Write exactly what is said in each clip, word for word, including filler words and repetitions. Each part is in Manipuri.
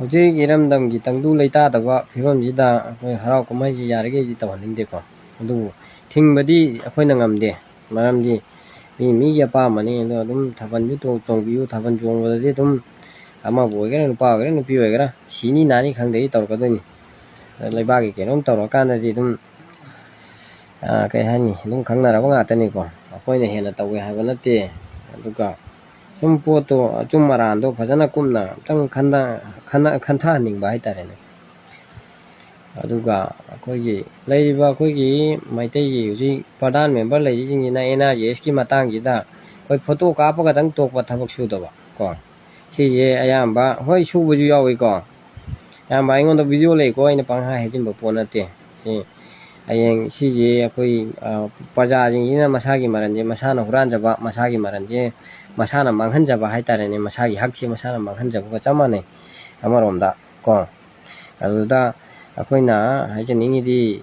ꯍꯧꯖꯤꯛ ꯏꯔꯝꯗꯝꯒꯤ ꯇꯪꯗꯨ ꯂꯩꯇꯥꯗꯕ ꯐꯤꯕꯝꯁꯤꯗ ꯑꯩꯈꯣꯏ ꯍꯔꯥꯎ ꯀꯨꯝꯍꯩꯁꯤ ꯌꯥꯔꯤꯈꯩꯗꯤ ꯇꯧꯍꯟꯅꯤꯡꯗꯦꯀꯣ꯫ ꯑꯗꯨꯕꯨ ꯊꯤꯡꯕꯗꯤ ꯑꯩꯈꯣꯏꯅ ꯉꯝꯗꯦ, ꯃꯔꯝꯗꯤ ꯃꯤ ꯃꯤꯒꯤ ꯑꯄꯥꯝꯕꯅꯤ꯫ ꯑꯗꯣ ꯑꯗꯨꯝ ꯊꯥꯕꯜꯁꯨ ꯇꯣꯡ-, ꯆꯣꯡꯕꯤꯌꯨ꯫ ꯊꯥꯕꯜ ꯆꯣꯡꯕꯗꯗꯤ ꯑꯗꯨꯝ ꯑꯃꯕꯨ ꯑꯣꯏꯒꯦꯔꯥ, ꯅꯨꯄꯥ ꯑꯣꯏꯒꯦꯔꯥ, ꯅꯨꯄꯤ ꯑꯣꯏꯒꯦꯔꯥ, ꯁꯤꯅꯤ ꯅꯥꯅꯤ ꯈꯪꯗꯦ, ꯑꯩ ꯇꯧꯔꯛꯀꯗꯣꯏꯅꯤ꯫ ꯂꯩꯕꯥꯛꯀꯤ ꯀꯩꯅꯣꯝ ꯇꯧꯔꯀꯥꯟꯗꯗꯤ ꯑꯗꯨꯝ, ꯑꯥ, ꯀꯩ ꯍꯥꯏꯅꯤ, ꯑꯗꯨꯝ ꯈꯪꯅꯔꯕ ꯉꯥꯛꯇꯅꯤꯀꯣ꯫ ꯑꯩꯈꯣꯏꯅ ꯍꯦꯟꯅ ꯇꯧꯋꯦ ꯍꯥꯏꯕ ꯅꯠꯇꯦ꯫ ꯑꯗꯨꯒ ꯁꯨꯝ ꯄꯣꯠꯇꯣ, ꯑꯆꯨꯝ ꯑꯔꯥꯟꯗꯣ ꯐꯖꯅ ꯀꯨꯞꯅ ꯑꯝꯇꯪ ꯈꯟꯅ-, ꯈꯟꯅ-, ꯈꯟꯊꯍꯟꯅꯤꯡꯕ ꯍꯥꯏꯇꯥꯔꯦꯅꯦ꯫ ꯑꯗꯨꯒ ꯑꯩꯈꯣꯏꯒꯤ ꯂꯩꯔꯤꯕ ꯑꯩꯈꯣꯏꯒꯤ ꯃꯩꯇꯩꯒꯤ ꯍꯧꯖꯤꯛ ꯄ꯭ꯔꯙꯥꯟ ꯃꯦꯝꯕꯔ ꯂꯩꯔꯤꯁꯤꯡꯁꯤꯅ ꯑꯦꯟ ꯑꯥꯔ ꯖꯤ ꯑꯦꯁꯀꯤ ꯃꯇꯥꯡꯁꯤꯗ ꯑꯩꯈꯣꯏ ꯐꯣꯇꯣ ꯀꯥꯞꯄꯒꯗꯪ ꯇꯣꯛꯄ ꯊꯕꯛ ꯁꯨꯗꯕ ꯀꯣ, ꯁꯤꯁꯦ ꯑꯌꯥꯝꯕ, ꯍꯣꯏ, ꯁꯨꯕꯁꯨ ꯌꯥꯎꯏꯀꯣ꯫ ꯑꯌꯥꯝꯕ ꯑꯩꯉꯣꯟꯗ ꯚꯤꯗꯤꯑꯣ ꯂꯩꯀꯣ, ꯑꯩꯅ ꯄꯪꯍꯥꯏ ꯍꯥꯏꯖꯤꯟꯕ ꯄꯣꯠ ꯅꯠꯇꯦ꯫ ꯁꯤ ꯍꯌꯦꯡ ꯁꯤꯁꯦ ꯑꯩꯈꯣꯏ, ꯑ, ꯄ꯭ꯔꯖꯥꯁꯤꯡꯁꯤꯅ ꯃꯁꯥꯒꯤ ꯃꯔꯟꯁꯦ ꯃꯁꯥꯅ ꯍꯨꯔꯥꯟꯖꯕ, ꯃꯁꯥꯒꯤ ꯃꯔꯟꯁꯦ ꯃꯁꯥꯅ ꯃꯥꯡꯍꯟꯖꯕ ꯍꯥꯏꯇꯥꯔꯦꯅꯦ, ꯃꯁꯥꯒꯤ ꯍꯛꯁꯦ ꯃꯁꯥꯅ ꯃꯥꯡꯍꯟꯖꯕꯒ ꯆꯞ ꯃꯥꯟꯅꯩ ꯑꯃꯔꯣꯝꯗ ꯀꯣ꯫ ꯑꯗꯨꯗ ꯑꯩꯈꯣꯏꯅ ꯍꯥꯏꯖꯅꯤꯡꯉꯤꯗꯤ,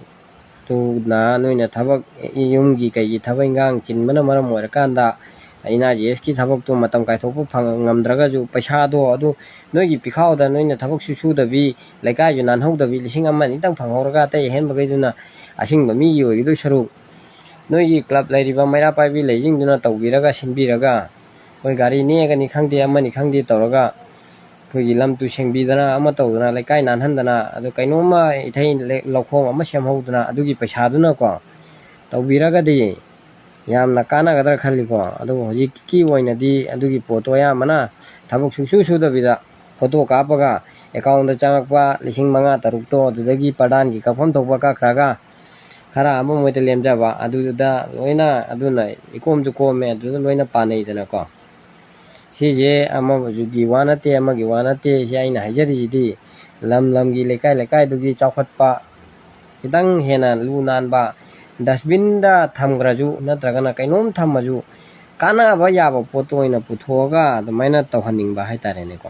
ꯑꯗꯨꯅ ꯅꯣꯏꯅ ꯊꯕꯛ, ꯌꯨꯝꯒꯤ ꯀꯩꯒꯤ ꯊꯕꯛ ꯏꯟꯈꯥꯡ ꯆꯤꯟꯕꯅ ꯃꯔꯝ ꯑꯣꯏꯔꯀꯥꯟꯗ ꯑꯦꯟ ꯑꯥꯔ ꯖꯤ ꯑꯦꯁꯀꯤ ꯊꯕꯛꯇꯣ ꯃꯇꯝ ꯀꯥꯏꯊꯣꯛꯄ ꯐꯪ-, ꯉꯝꯗ꯭ꯔꯒꯁꯨ, ꯄꯩꯁꯥꯗꯣ ꯑꯗꯨ ꯅꯣꯏꯒꯤ ꯄꯤꯈꯥꯎꯗ ꯅꯣꯏꯅ ꯊꯕꯛꯁꯨ ꯁꯨꯗꯕꯤ, ꯂꯩꯀꯥꯏꯁꯨ ꯅꯥꯟꯍꯧꯗꯕꯤ, ꯂꯤꯁꯤꯡ ꯑꯃ ꯑꯅꯤꯇꯪ ꯐꯪꯍꯧꯔꯒ ꯑꯇꯩ ꯑꯍꯦꯟꯕꯈꯩꯗꯨꯅ ꯑꯁꯦꯡꯕ ꯃꯤꯒꯤ ꯑꯣꯏꯒꯗꯧ ꯁꯔꯨꯛ, ꯅꯣꯏꯒꯤ ꯀ꯭ꯂꯕ ꯂꯩꯔꯤꯕ ꯃꯩꯔꯥ ꯄꯥꯏꯕꯤ ꯂꯩꯁꯤꯡꯗꯨꯅ ꯇꯧꯕꯤꯔꯒ, ꯁꯤꯟꯕꯤꯔꯒ, ꯑꯩꯈꯣꯏ ꯒꯥꯔꯤ ꯅꯦꯛꯑꯒꯅꯤ ꯈꯪꯗꯦ, ꯑꯃꯅꯤ ꯈꯪꯗꯦ ꯇꯧꯔꯒ, ꯑꯩꯈꯣꯏꯒꯤ ꯂꯝ ꯇꯨ ꯁꯦꯡꯕꯤꯗꯅ, ꯑꯃ ꯇꯧꯗꯅ, ꯂꯩꯀꯥꯏ ꯅꯥꯟꯍꯟꯗꯅ, ꯑꯗꯨ ꯀꯩꯅꯣꯝꯃ ꯏꯊꯩ ꯂꯦ-, ꯂꯧꯈꯣꯡ ꯑꯃ ꯁꯦꯝꯍꯧꯗꯅ, ꯑꯗꯨꯒꯤ ꯄꯩꯁꯥꯗꯨꯅꯀꯣ ꯇꯧꯕꯤꯔꯒꯗꯤ ꯌꯥꯝꯅ ꯀꯥꯟꯅꯒꯗ꯭ꯔꯥ ꯈꯜꯂꯤꯀꯣ꯫ ꯑꯗꯨꯕꯨ ꯍꯧꯖꯤꯛꯀꯤ ꯑꯣꯏꯅꯗꯤ ꯑꯗꯨꯒꯤ ꯄꯣꯠꯇꯣ ꯑꯌꯥꯝꯕꯅ ꯊꯕꯛ ꯁꯨꯡꯁꯨ ꯁꯨꯗꯕꯤꯗ ꯐꯣꯇꯣ ꯀꯥꯞꯄꯒ ꯑꯦꯀꯥꯎꯟꯗ ꯆꯪꯉꯛꯄ ꯂꯤꯁꯤꯡ ꯃꯉꯥ ꯇꯔꯨꯛꯇꯣ ꯑꯗꯨꯗꯒꯤ ꯄ꯭ꯔꯙꯥꯟꯒꯤ ꯀꯛꯐꯝ ꯊꯣꯛꯄ ꯀꯛꯈ꯭ꯔꯒ ꯈꯔ ꯑꯃ ꯃꯣꯏꯗ ꯂꯦꯝꯖꯕ, ꯑꯗꯨꯗ ꯂꯣꯏꯅ, ꯑꯗꯨꯅ ꯏꯀꯣꯝꯁꯨ ꯀꯣꯝꯃꯦ, ꯑꯗꯨꯗ ꯂꯣꯏꯅ ꯄꯥꯅꯩꯗꯅꯀꯣ꯫ ꯁꯤꯁꯦ ꯑꯃꯒꯤ ꯋꯥ ꯅꯠꯇꯦ, ꯑꯃꯒꯤ ꯋꯥ ꯅꯠꯇꯦ꯫ ꯁꯤ ꯑꯩꯅ ꯍꯥꯏꯖꯔꯤꯁꯤꯗꯤ ꯂꯝ ꯂꯝꯒꯤ, ꯂꯩꯀꯥꯏ ꯂꯩꯀꯥꯏꯗꯨꯒꯤ ꯆꯥꯎꯈꯠꯄ, ꯈꯤꯇꯪ ꯍꯦꯟꯅ ꯂꯨ ꯅꯥꯟꯕ, ꯗꯁꯕꯤꯟꯗ ꯊꯝꯈ꯭ꯔꯁꯨ ꯅꯠꯇ꯭ꯔꯒꯅ ꯀꯩꯅꯣꯝ ꯊꯝꯃꯁꯨ ꯀꯥꯟꯅꯕ ꯌꯥꯕ ꯄꯣꯠꯇꯣ ꯑꯣꯏꯅ ꯄꯨꯊꯣꯛꯑꯒ ꯑꯗꯨꯃꯥꯏꯅ ꯇꯧꯍꯟꯅꯤꯡꯕ ꯍꯥꯏꯇꯥꯔꯦꯅꯦꯀꯣ꯫